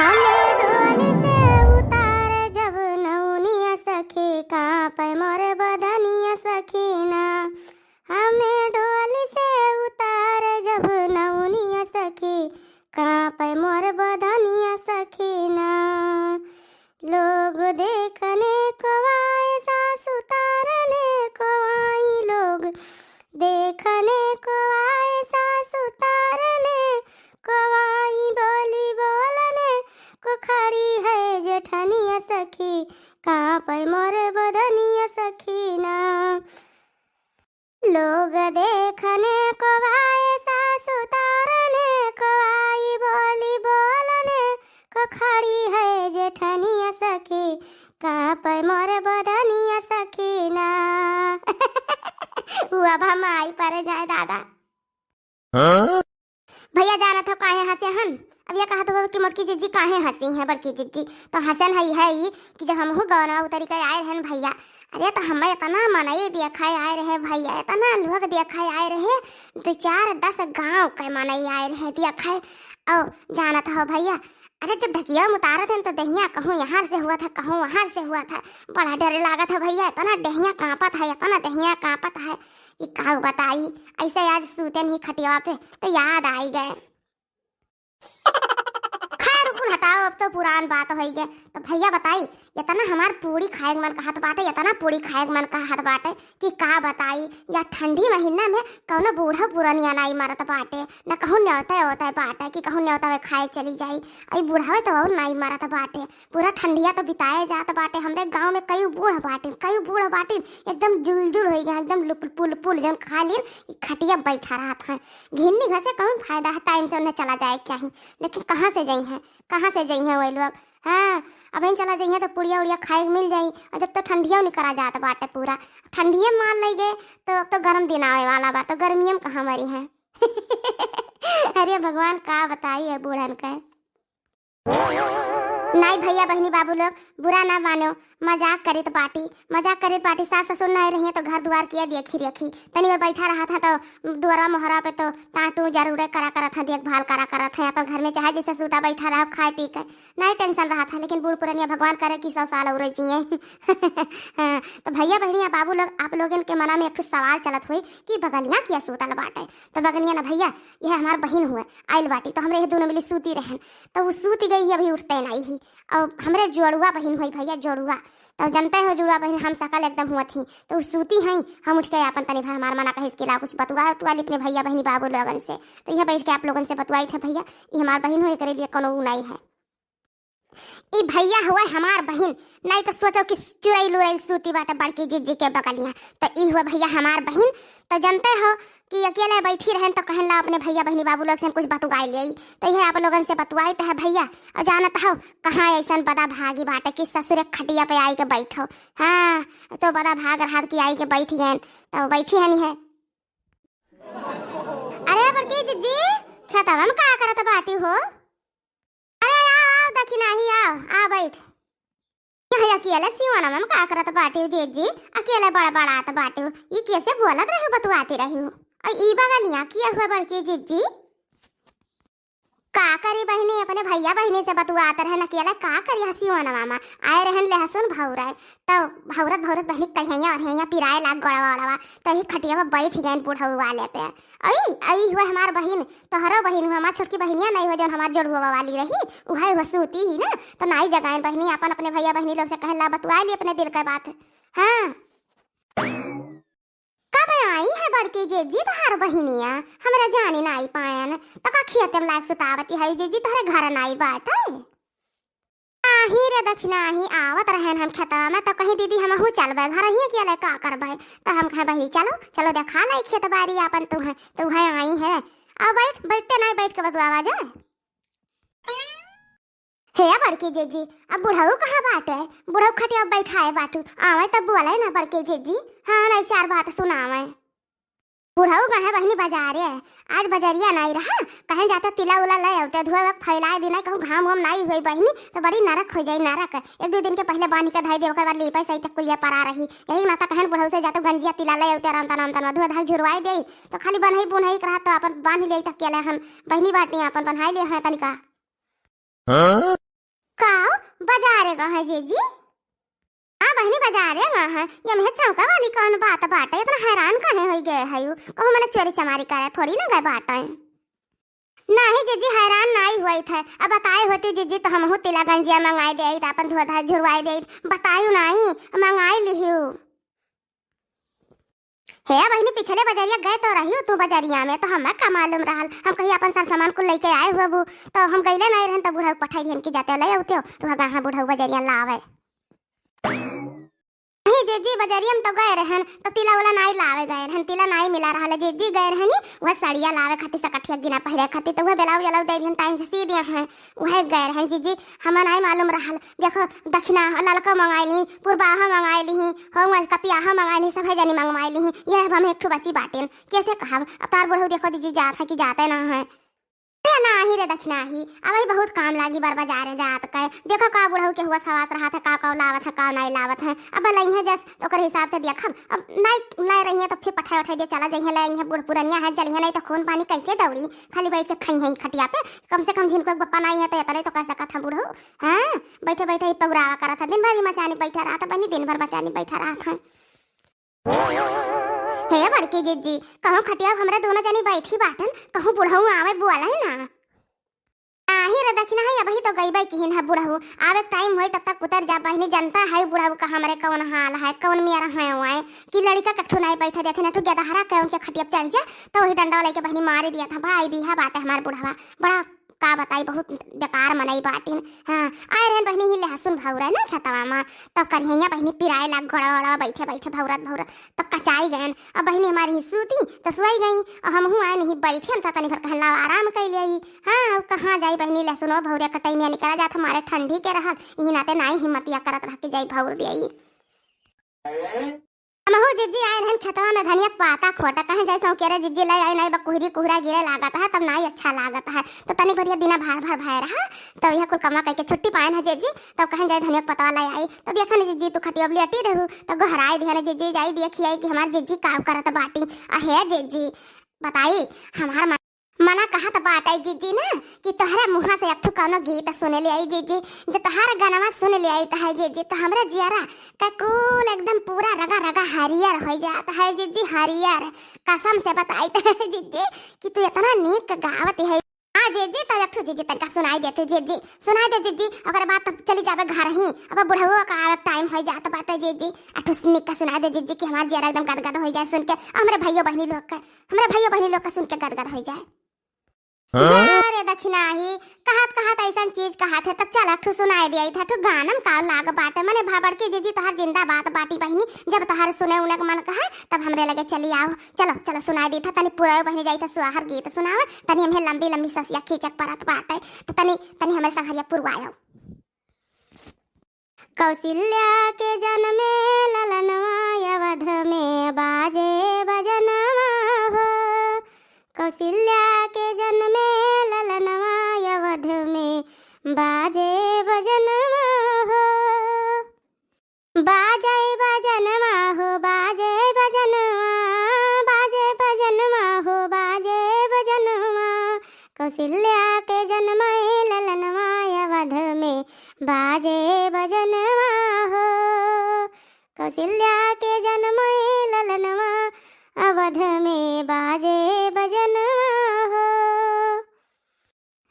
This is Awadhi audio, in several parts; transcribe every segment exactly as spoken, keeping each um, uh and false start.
हमें डोली से उतार जब नौनिया सखी, कांपे मोर बदनिया सखी ना। हमें डोली से उतार जब नौनिया सखी, कांपे मोर बदनिया सखी ना। लोग देखने को आए, सासु तारने को आई, लोग देखने को आए, सासु तारने को आई, बोली बोलने को खड़ी है जेठनिया सखी, कांपे मोर बदनिया सखी ना। लोग देखने को आए, सासु तारने को आई, बोली बोलने को खड़ी है जेठनिया सखी, कांपे मोर बदनिया सखी ना। वो अब हम आई परे जाए दादा। हाँ? भइया, जानत हो काहे हँसे हन? अब ये कहत हो कि मोटकी जिज्जी काहे हँसी हैं बड़की जिज्जी, तो हँसन है, है ई कि जब हमहू गवनवा उतरी के आए रहन भइया, अरे तो हमें इतना मनई देखाए आए रहे भइया, इतना लोग देखाए आए रहे, दो चार दस गाँव के मनई आए रहे देखाए। और जानत हो भइया, अरे जब ढकिया में उतारत हन तो दहिया कहूँ यहाँ से हुआ था, कहूँ वहाँ से हुआ था, बड़ा डर लागत है भइया, इतना दहिया काँपत है, इतना दहिया काँपत है कि का बताई। ऐसे आज सूते नहीं खटिया पे तो याद आई गए। खैर, कुल हटाओ, अब तो पुरान बात होई गए। तो भइया बताई, इतना हमार पूड़ी खाए के मन कहत बाटे, इतना पूड़ी खाए के मन कहत बाटे कि का बताई। या ठंडी महीना में कौनो बूढ़ा पुरनिया नाई मरत बाटे, न कहूँ न्योते ओते बाटे कि कहूँ न्योता में खाए चली जाई। आई बुढ़ावे तो और नाई मरत बाटे, पूरा ठंडिया तो बिताए जात बाटे। हमरे गाँव में कई बूढ़ बाटे, कई बूढ़ बाटे, एकदम जुलजुल होई गए, एकदम लुपुल पुल पुल जौन खा लीन, ई खटिया बैठा रहत हैं। घिन्नी घसे कौन फायदा है, टाइम से उन्हें चला जाए के चाही, लेकिन कहाँ से जइहें, कहाँ से जइहें वही लोग? हाँ, अबहिन चला जइहें तो पुड़िया उड़िया खाए के मिल जाई। और जब तो ठंडिया नहीं करा जात बाटे पूरा, ठंडिया मान लई गए तो अब तो गर्म दिन आवे वाला बा, तो गर्मिया में कहाँ मरी हैं? अरे भगवान, का बताई है बूढ़न का। नाई भइया बहिनी बाबू लोग, बुरा ना मानो, मजाक करित बाटी, मजाक करित बाटी। सास ससुर नाई रहिए तो घर दुआर किया देखी रखी, तनी बार बैठा रहत हैं तो दुआरा मोहरा पे तो टाँटू जरूरे करा करत हैं, देखभाल करा करत हैं। अपन घर में चाहे जैसे सूता बैठा रहो खाए पी के, नाई टेंशन रहत है। लेकिन बूढ़ पुरनिया भगवान करे कि सौ साल और जिए। हाँ, तो भइया बहिनी बाबू लोग, आप लोगन के मना में एक ठो सवाल चलत हुई कि बगलिया किया सूतल बाटे, तो बगलिया ना भइया, यह हमार बहिन हुए आइल बाटी, तो हमरे यह दोनों मिली सूती रहन, तो वो सूती गई ही, अभी उठते नाई ही। और हमरे जोड़ुआ बहिन हुई भइया, जोड़ुआ, तो जनते हो जुड़ुआ बहिन हम सकल एकदम हुआ थी, तो वो सूती हैं, हम उठ के अपन तनी भाई हमार मना कहे इसके ला कुछ बतुआ उतुआ ली अपने भइया बहिनी बाबू लोगन से। तो यह बैठ के आप लोगन से बतुआई थे भइया, ये हमार बहिन हुई, एकरे लिए कोनो ऊ नाई है। ई भइया हुआ हमार बहिन, नाई तो सोचो कि चुरैल उरैल सूती बाटे बड़की जिज्जी के बगलिया। तो ई हुआ भइया हमार बहिन, तो जनते हो कि अकेले बैठी रहन तो कहन ला अपने भइया बहिनी बाबू लोग से कुछ बतुआई ले। तो यह आप लोगन से बतुआई तो है भइया। और जानत हो कहाँ ऐसन बदा भागी बाटे कि ससुरे खटिया पे आई के बैठो। हाँ, तो बदा भाग रहा कि आई के बैठ गए, तो बैठी है नहीं है। अरे बड़की जिज्जी, खेतवा में का करत बाटी हो? अरे आओ, आओ, दखिनाही आओ, आ बैठ। यहाँ अकेले सिवाना में का करत बाटी हो जिज्जी? अकेले बड़बड़ात बाटी हो। ई कैसे बोलत रही, बतुआती रही हो? और ई बगलिया किया हुआ बड़की जिज्जी? का करी बहिनी, अपने भइया बहिनी से बतुआत रहन अकेले, का करी हसी वनवा मा। आए रहन लहसुन भौरे, तो भौरत भौरत बहिनी कहिया और हिया पिराए लाग गोड़वा ओड़वा, तो ही खटिया पर बैठ गए बुढ़ऊ वाले पे। आई, आई हुआ हमार बहिन, तोहरो बहिन हुआ, हमार छोटकी बहिनिया नहीं हुआ, जौन हमार जोड़ुआ वाली रही, उहे हुआ सूती ही ना, तो नाई जगाइन बहिनी, अपन अपने भइया बहिनी लोग से कहला बतुआ ली अपने दिल के बात। हाँ। कब आई है बड़की जिज्जी तोहार बहिनिया? हमरा जाने नाई पायन। तो का खेते में लायक सुतावती है जिज्जी, तोहरे घर नाई बाटे? नाही रे दखिनाही, आवत रहन हम खेतवा में, तो कहीं दीदी हमहू चलबे, घर ही अकेले का करबे? तो हम कहे बहिनी चलो, चलो देखा लाई खेत बारी आपन, तू है, तू है आई है। अब बैठ, बैठते नाई, बैठ के बतुआवा जाए। हे बड़की जिज्जी, अब बुढ़ऊ कहाँ बाटे? बुढ़ऊ खटिया बैठाए बाटू, आवे तब बोले ना बड़की जिज्जी। हाँ, नहीं चार बात सुनावे। बुढ़ऊ गए बहिनी बाजारे, आज बजरिया नहीं रहा, कहें जाते तिला उला ले आते, धुए वक्त फैलाए दी नहीं, कहूँ घाम वाम नहीं हुई बहिनी, तो बड़ी नरक हो जाई, नरक। एक दो दिन के पहले बांध के धाई दे, ओकर बाद लीपे सही तक कुलिया परा रही। यही नाता कहें बुढ़ऊ से जाते गंजिया तिला ले आते, राम तना, राम तना, धुए धाई झुरवाई दे, तो खाली बनही बुनही रहा, तो अपन बांध ले तक के ले हम बहिनी बाटी अपन बनाई ले हैं तनिका। हाँ? कहाँ जीजी? हाँ बहिनी, बजारे मा है। ये में चौका वाली कौन बात बाटे? इतना हैरान काहे होई गए है यू? कहूँ मने चोरी चमारी करे थोड़ी ना गए बाटे। नाही जीजी, हैरान नाही होइत है। अब बताए होती जीजी तो हमहू तिला गंजिया मंगाई देइत, अपन धोधा झुरवाई देइत। बतायू नाही, मंगाई लिहू। हे बहिनी, पिछले बजरिया गए तो रही तू बजरिया में, तो हमें का मालूम रहल। हम कहीं अपन सर सामान कुल लेके आए हुए बू, तो हम गईले नाही रहन, तो बुढ़ऊ पठाई दिहन कि जाते ले आउते हो, तू हाँ बुढ़ऊ बजरिया लावे। नहीं जीजी, बजरिया में तो गए रहन, तो तिला वाला नाही लावे गए रहन, तिला नाही मिला रहल। जीजी गए रहनी वह साड़िया लावे खातिर, सकठिया दिना पहिरे खातिर, तो वह ब्लाउज व्लाउज दे दिहन, टाइम से सी दिया है, वह गए रहन जीजी। हमें नाही मालूम रहल। देखो, दक्षिणा ललका मंगाई ली, पुरबाहा मंगाई ली, हो कपियाहा मंगाई ली, सभे जनी मंगवाई ली। यह अब हम एक ठो बची बाटेन, कैसे कहब? अब तार बुढ़ऊ देखो जीजी जात है कि जाते ना है। अरे नाही रे दखिनाही, अबही बहुत काम लागी बर बजारे जात के। देखो का बुढ़ऊ के हुआ सवास रहत है, का का लावत है, का नाही लावत है। अब लइहे जस तो ओकर हिसाब से देखब। अब नाही, नाही रहिए तो फिर पठाए उठाए दे चला जइहे, लइहे बूढ़ पुरनिया है, जलिहे नाही तो खून पानी कैसे दौड़ी? खाली बैठ के खइहे ही खटिया पे। कम से कम जिनको एक बप्पा नाही है तो इतने तो कह सकत है बुढ़ऊ। हाँ, बैठे बैठे ही पौरावा करत है, दिन भर ही मचानी बैठा रहत है बहिनी, दिन भर मचानी बैठा रहत है। हे बड़की जिज्जी, कहूँ खटिया हमरे दोनों जनी बैठी बाटन, कहूँ बुढ़ऊ आवे बोले ना। नाही रे दखिनाही, अबही तो गईबे किहिन है बुढ़ऊ, आवे के टाइम होई तब तक उतर जा बहिनी, जनता है बुढ़ऊ का हमरे कौन हाल है, कौन मेरा है वाए कि लड़का कठू नाही बैठे देते ना, तू गेदहरा के उनके खटिया पे चढ़ जा, तो वही डंडा लेके बहिनी मारे दिया था, बड़ा आई बिहा बाटे हमार बुढ़वा, बड़ा का बताई, बहुत बेकार मनई बाटिन। हाँ, आए रहन बहिनी ही लहसुन भौरे ना खेतवा मा, तब करिहैया बहिनी पिराए लाग गड़वा गड़वा बैठे बैठे भौरत भौरत, तब कचाई गयन। अब बहिनी हमारी ही सूती तो सोई गई, और हमहू आए नहीं बैठे, हम तो तनी भर कहला आराम कर ले। हाँ, अब कहाँ जाई बहिनी, लहसुनो भौरे कटई में निकला जात, हमारे ठंडी के रहल, यही नाते नाही हिम्मतिया करत रह के जाई भौर दे। हमहू जिज्जी आए रहन खेतवा में धनिया के पाता खोटा, कहें जैसे केरे जिज्जी ले आई, नाही बकुहरी कुहरा गिरे लागत है, तब नाही अच्छा लागत है। तो तनी बढ़िया दिना भार भार भय रहा, तो यह कुल कमा करके छुट्टी पाए ना जिज्जी, तब कहें जाए धनिया के पतवा ले आई। तो देखा ना जिज्जी, तू खटिया लेटी रहू, तो गोहराई दिया ना जिज्जी, जाई देखी आई कि हमार जिज्जी का करत बाटी। अहे जिज्जी, बताई, हमार मन मना कहत बाटे जिज्जी ना कि तोहरे मुँहा से एक ठो कौनो गीत सुन ले आई जिज्जी। जो तोहार गनवा सुन ले आई तो है जिज्जी, तो हमरे जियरा का कुल एकदम पूरा रगा रगा हरियर हो जात है जिज्जी, हरियर। कसम से बताइत है जिज्जी कि तू इतना नीक गावत है। हाँ जिज्जी, तो एक ठो जिज्जी तनका सुनाई देते जिज्जी, सुनाई दे जिज्जी, ओकरे बाद तब चली जाबे घर ही। अब बुढ़ऊ का आवे टाइम हो जात बाटे जिज्जी, एक ठो नीक का सुनाई दे जिज्जी कि हमार जियरा एकदम गदगद हो जाए सुन के, हमरे भाइयों बहनी लोग के, हमरे भाइयों बहनी लोग का सुन के गदगद हो जाए। हाँ? जा रे दखिनाही, कहत कहत ऐसन चीज कहत है, तब चल ठू सुनाई दिया था, ठू गानम का लाग बाटे, मने भा बड़की जिज्जी तोहार जिंदाबाद बाटी बहिनी, जब तोहार सुने उने के मन कहे, तब हमरे लगे चली आओ, चलो, चलो सुनाई दी था, तनी पुरायो बहिनी जाई था सुहार गीत सुनावे, तनी हमें लंबी लंबी ससिया खींचक परत बाटे, तो तनी, तनी हमारे संघरिया पुरवायो। कौशल्या के जनमे ललनवा अवध में बाजे बजनवा हो। कौशल्या के जनमे ललनवा अवध में बाजे बजनवा हो। बाजे बजनवा हो, बाजे बजनवा, बाजे बजनवा हो, बाजे बजनवा। कौशल्या के जनमे ललनवा अवध में बाजे बजनवा हो। कौशल्या के जनमे ललनवा अवध में बाजे बजनवा हो।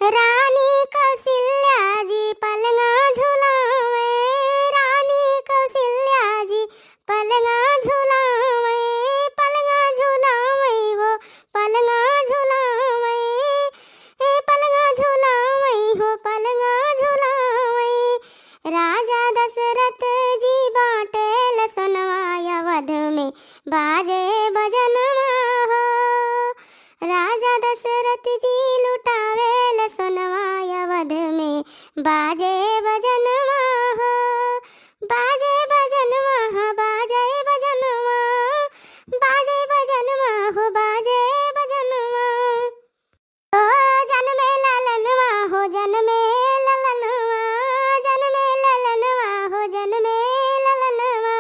रानी कौशल्या जी पलंगा झुलावे, रानी कौशल्या जी पलंगा झुलावे, पलंगा झुलावे हो, पलंगा झुलावे, ए पलंगा झुलावे हो, पलंगा झुलावे। राजा दशरथ जी बाटेल सोनवा अवध में बाजे बजनवा हो। राजा दशरथ जी लुटावेल सोनवा अवध में बाजे बजनवा हो। बाजे बजनवा हो, बाजे बजनवा, बाजे बजनवा हो, बाजे बजनवा। ओ जनमे ललनवा हो, जनमे ललनवा, जनमे ललनवा हो, जनमे ललनवा।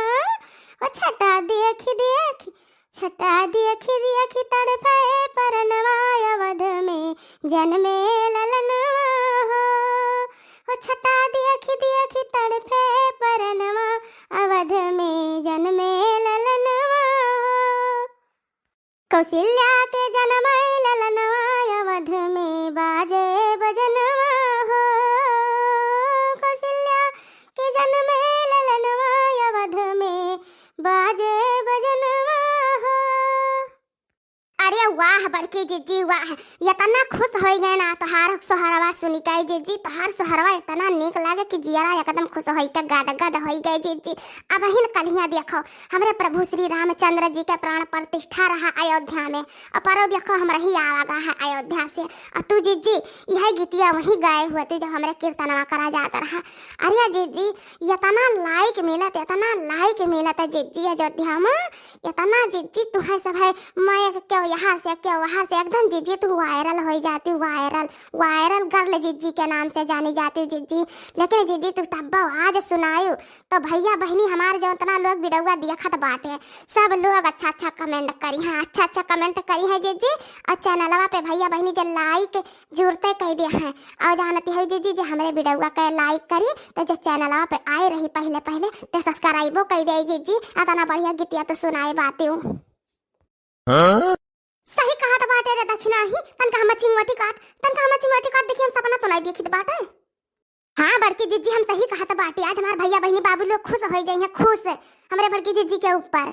ओ छटा देखी देखी, छटा देखी देखी तड़पे परनवा अवध में जनमे ललनवा हो। ओ छटा देखी देखि देखि तड़फे परनवा, अवध में जनमे ललनवा हो। कौशल्या के जनमे ललनवा, अवध में बाजे बजनवा हो। कौशल्या के जनमे ललनवा, अवध में बाजे बजनवा हो। अरे वाह बड़की जिज्जी वाह, एतना खुश होइ गए ना तोहार सोहरवा सुनि के जिज्जी। तोहार सोहरवा एतना नीक लागे कि जियरा एकदम खुश होइ के गद गद होइ गए जिज्जी। अबहिन कलिया देखो, हमरे प्रभु श्री रामचंद्र जी के प्राण प्रतिष्ठा रहा अयोध्या में, और परो देखो हमरा ही आवा गा है अयोध्या से। और तू जिज्जी यह गीतिया वहीं गाए हुए थे जो हमरे कीर्तनवा करा जात रहा। अरे जिज्जी एतना like मिलत, एतना like मिलत है जिज्जी अयोध्या में, एतना जिज्जी तुहैं सब है, मैं एक क्यों यहाँ से क्यों वहाँ से, एकदम जिज्जी तू viral होइ जाती, viral, viral girl जिज्जी के नाम से जानी जाती जिज्जी। लेकिन जिज्जी तू तब्बो आज सुनायु तो भैया बहिनी हमार जो एतना लोग वीडियोवा देखत बाटे सब लोग अच्छा अच्छा comment करिहैं, अच्छा अच्छा comment करिहैं जिज्जी। और चैनलवा पे भैया बहिनी जे like जुरते कइ दिहैं। और जानती है जिज्जी जे हमरे वीडियोवा के like करी तो जे चैनलवा पे आए रही पहिले पहिले ते subscribeओ कइ दे जिज्जी। एतना बढ़िया गीतिया तो सुनाए बाटिउ। हाँ? सही कहत बाटे रे दखिनाही, तनका हमर चिंगोटी काट, तनका हमर चिंगोटी काट, देखी हम सपना तो नहीं देखित बाटे। हाँ बड़की जिज्जी हम सही कहत बाटी, आज हमार भैया बहिनी बाबू लोग खुश होइ जइहैं, खुश हमरे बड़की जिज्जी के ऊपर।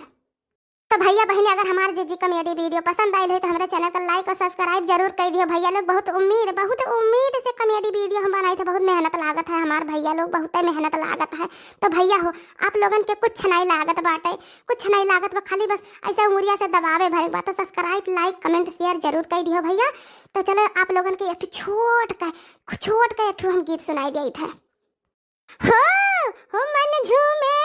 तो भैया बहिनी अगर हमार जिज्जी comedy video पसंद आइल होइ तो हमरे channel का like और subscribe जरूर कइ दियो भैया लोग। बहुत उम्मीद, बहुत उम्मीद से comedy video हम बनाइत है, बहुत मेहनत लागत है हमार भैया लोग, बहुते मेहनत लागत है। तो भैया हो आप लोगन के कुछ नहीं लागत बाटे, कुछ नहीं लागत बा, खाली बस ऐसे उंगलिया से दबावे भरे बा। तो subscribe, like, comment, share जरूर कइ दियो भैया। तो चलो आप लोगन के एक ठो छोट का, छोट का एक ठो हम गीत सुनाई देइत है। हो, हो मन झूमे